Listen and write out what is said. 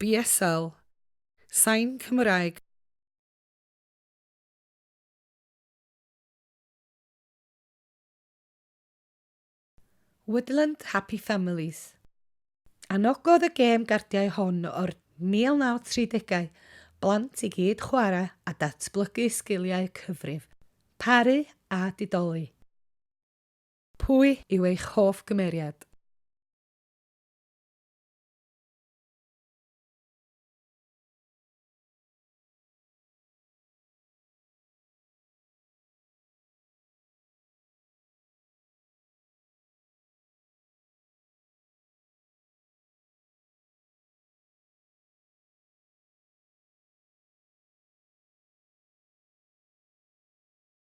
BSL, Sain Cymraeg. Woodland Happy Families. Anogodd y gêm gardiau hon o'r 1930au blant i gyd chwarae a datblygu sgiliau cyfrif, paru a didoli. Pwy yw eich hoff gymeriad?